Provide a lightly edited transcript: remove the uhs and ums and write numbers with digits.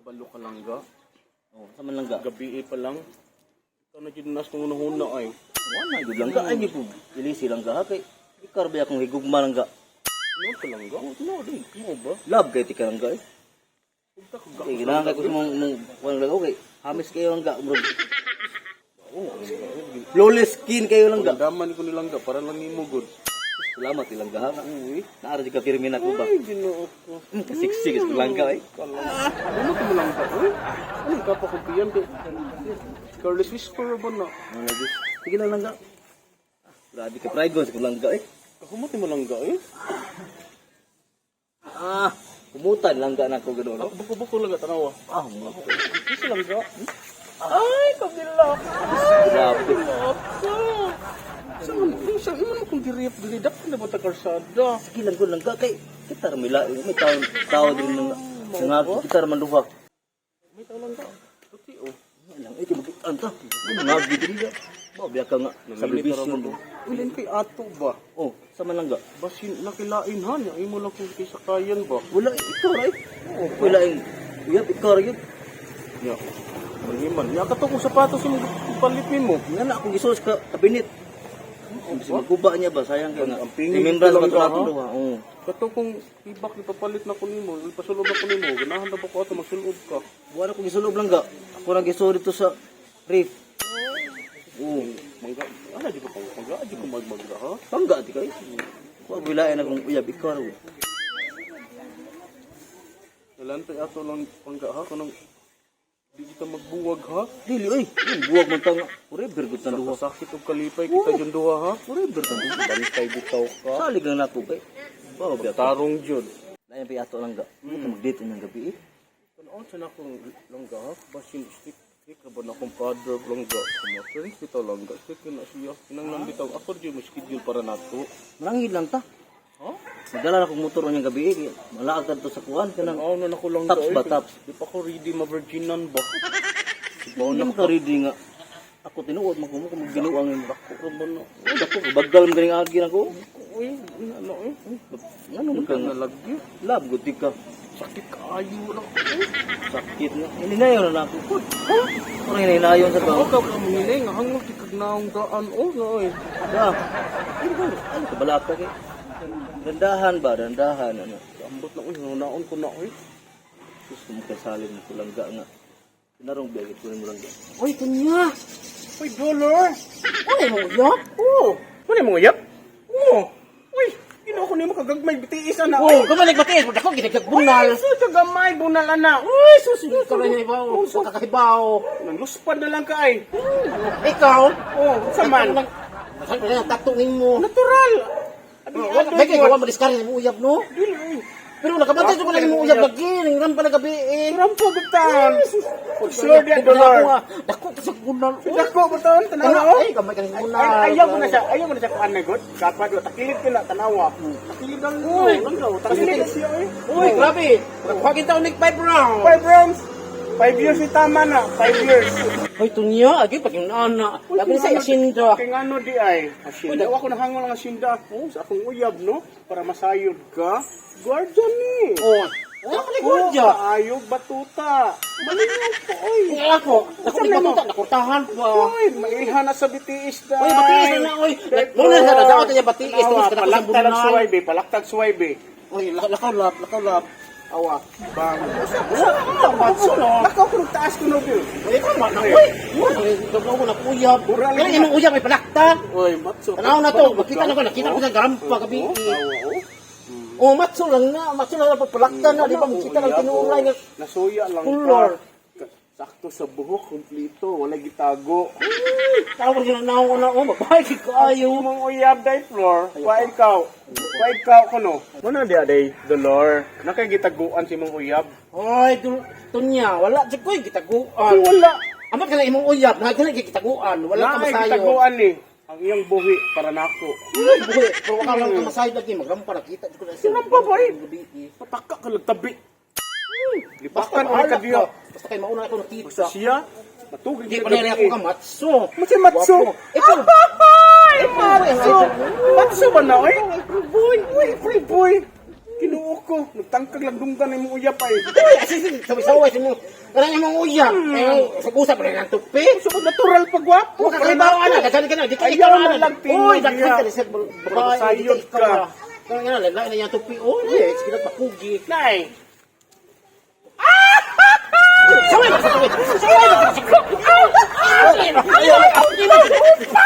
Kabalo ka lang ga. Oh, sa man lang ga. Gabi eh pa lang. Ikaw na dyan nas kung unahuna ay. Wala gyud lang ga. Ay gyud po. Dili silang ga ha, kay ikaw ba akong higugma lang ga. Ano ka lang ga? Oh, no, di. Mo ba? Love kay tika lang ga eh. Huwag ka ga. Kay ganahan kay ko sa mong mong kuwan lang okay. Hamis kayo lang ga. Murag flawless skin kayo lang ga. Daman ko nilang ga para lang nimo gud. Salamat ilang ga ha. Uy. Naara di ka pirmi na ko ba. Ay, Ginoo ko. Kasiksik is lang ga eh. Ka lang. Ano ka mo lang ga? Uy. Ano ka pa kung piyan kay Careless Whisperer ba na? Ano lagi? Sige lang lang ga. Ah, grabe ka pride ko sa lang ga eh. Kahumot mo lang ga eh. Ah, kumutan lang ga na ko gano'n. No? Buko-buko lang ga tanawa. Ah, mga Kasi lang ga. Ay, kabila. grabe. Ka. Saan mo? Saan mo kung diriyap dili dapat na ba ta karsada? Sige lang ko lang ga kay kita ra may lain, may tao tao din nang nga kita ra man duha. May tao lang ga. Tuti oh. Lang eh kay anta. Nga diri ga. Ba biya ka nga sa revision. Ulin kay ato ba? Oh, sa man lang ga. Basin nakilain ha niya imo lang kung kisakayan ba? Wala ikaw ra eh. Wala ing uyab ikaw ra gyud. Ya. Mangiman. Ya kato kung sapatos imong palipin mo. Nga na akong gisuos ka kabinet. Kasi magkuba niya ba sayang kay nga. Ang pingin Remembrance ko ba lang to ga, atong ha? duha? Oo. Kato kung ibak ipapalit na ko nimo, ipasulod na ko nimo, ganahan na ba ko ato magsulob ka? Wala akong gisulob lang ga. Ako lang gisuod dito sa reef. Oo. Mangga, ana di ko pang mangga, di ko magmangga ha. Pangga di kay. Wa bilain akong uyab ikaw ra. Dalan pa ato lang pangga ha kanang di kita magbuwag ha. Dili oy, yung buwag man ta nga. Forever gud ta duha. Sakit og kalipay kita jud duha ha. Forever ta duha. Bantay bitaw ka. Salig lang nako kay. Ba biya ka. Tarong jud. Lain pa ato lang ga. Mm. Mag-date nang gabi eh. Kuno sa na akong langga ha, basin stick stick ra ba na akong father langga. Kumo bitaw langga, stick na siya. Kinanglan bitaw ako jud mo schedule para nato. Manangid lang ta. Ha? Magdala na akong motor unyang gabi eh. Malaag ta dito sa kuan kanang Tanaw na nako langga. Tops ba, eh. tops? Di pa ko ready ma-virginan ba. Hindi mo ka ready nga. Ako tinuod man ko mo kung magbinuang imo. Dako ra ba na? Uy, dako bagdal man ganing agi nako. Uy, ano eh. Ngano man ka Ka nga na lagi. love gud di ka. Sakit kaayo na. Sakit nga. Hininayon na nako. Parang hininayon sa Ako ba. ka ka mangilay nga hangol ti kag naong daan oh na oy. Da. Ano ba? Ano ka balaka kay? Dandahan ba? Dandahan ano. Ambot na oy, naon ko na oy. Gusto mo kasalin mo kulangga nga. Pinarong biyagit ko mo langga. Oy, kunya. Uy, dollar. Uy, mo uyap. Oh, muna mo uyap? Oh. Uy, ginoo ko nimo kagagmay bitiis ana. Oh, kamalik batiis, mo dako ginagbunal. Ay, sus, kagamay bunal ana. Uy, sus, ikaw lang yung ibaw. Kakaibaw. Nangluspad na lang ka ay. Ikaw? Oh, sa man. Masal pa lang tattoo nimo. Natural. Abi, Oh, adoy wala kay mo. wa madiskarte mo uyab no. Dili, uy. Pero nakabantay ko lang mo uyab lagi, ning rampa na gabi eh. Rampo gutan. Sure dia dollar. Dako ka sa bunal. Dako butan tanawa. oh. Ay, gamay ka sa bunal. Ay, ayaw mo na siya, ayaw mo na siya kuan na god. Kapad wa takilid ka na tanawa. Takilid ang Uy. lang daw. Takilid na siya oy. Uy, grabe. Kuha kita unig 5 round. 5 rounds. 5 years ni tama na. 5 years. Hoy, tunya, agi pag yung ana. Lagi sa asinda. Kay ngano di ay. Asinda. Wa ko nahangol ang asinda ako sa akong uyab no para masayod ka. Guardian ni. Oh, wala ka ni gwardiya. Ayog batuta. Malingaw ko oy. Nga ako, ako ni batuta, nakurtahan pa. Oy, mailhan na sa BTS dai. Oy, batiis na na, oy. Muna sa nadaot niya batiis, Tanawa, tapos ka na sa Palaktag bunal. suway be, palaktag suway be. Oy, lakaw lap, lakaw lap. Awa, bang. Usa, usa, usa, Lakaw ko nung taas ko no be. Oy, ikaw man na, oy. Oy, duglaw ko na uyab. Ura Kaya lang. imong uyab ay palakta. Oy, matso. Tanaw na to, makita na ko, nakita ko sa garampa gabi. Awa, oh. Oh, matso lang na, matso lang na palakta na, di ba makita lang tinuray nga. Nasuya lang Color. ka. Sakto sa buhok, kumpleto, wala gitago. Tawag na naong na, oh, mabahay ko ayo. Imong uyab day floor, wa ikaw. Wa ikaw kuno. Muna di aday dolor. Nakagitaguan si imong uyab. Oy, tunya, wala jud koy gitaguan. Ay, wala. Amot ka na imong uyab, na ka na gitaguan, wala ka Naay masayo. gitaguan ni. Ang iyang buhi para nako. Uy, buhi, pero wala lang ka masayo lagi magrampa nakita jud ko na siya. Rampa ba, eh? Gabi, eh. Pataka ka lagtabi. Basta Lipakan uli bahala ka diya. ka. Basta kay mauna ako nakita. Basta siya, matugig Hindi siya pa na gabi ako eh. ka matso. Matso, matso. Wapo. Ikaw, Ay, matso. Matso ba na, oy? Boy, uy, free boy. Kinuo ko, nagtangkag lang dunggan imong uyab ay. Saway-saway sa mo. Kanang imong uyab. Eh, usap rin ang tupi. So natural pag gwapo. Kung kakalibaw ana, daghan ka na, di ka Ayaw ikaw na ana. lang, Pinoy, Uy, daghan diha. ka na sa babae, di ka Sayod ikaw ka. na. Kanang nga, lain na yung tupi. Uy, sige na pakugi. Nay. Saway ba sa tupi? Saway ba sa tupi? Ay, ay, ay, ay, ay,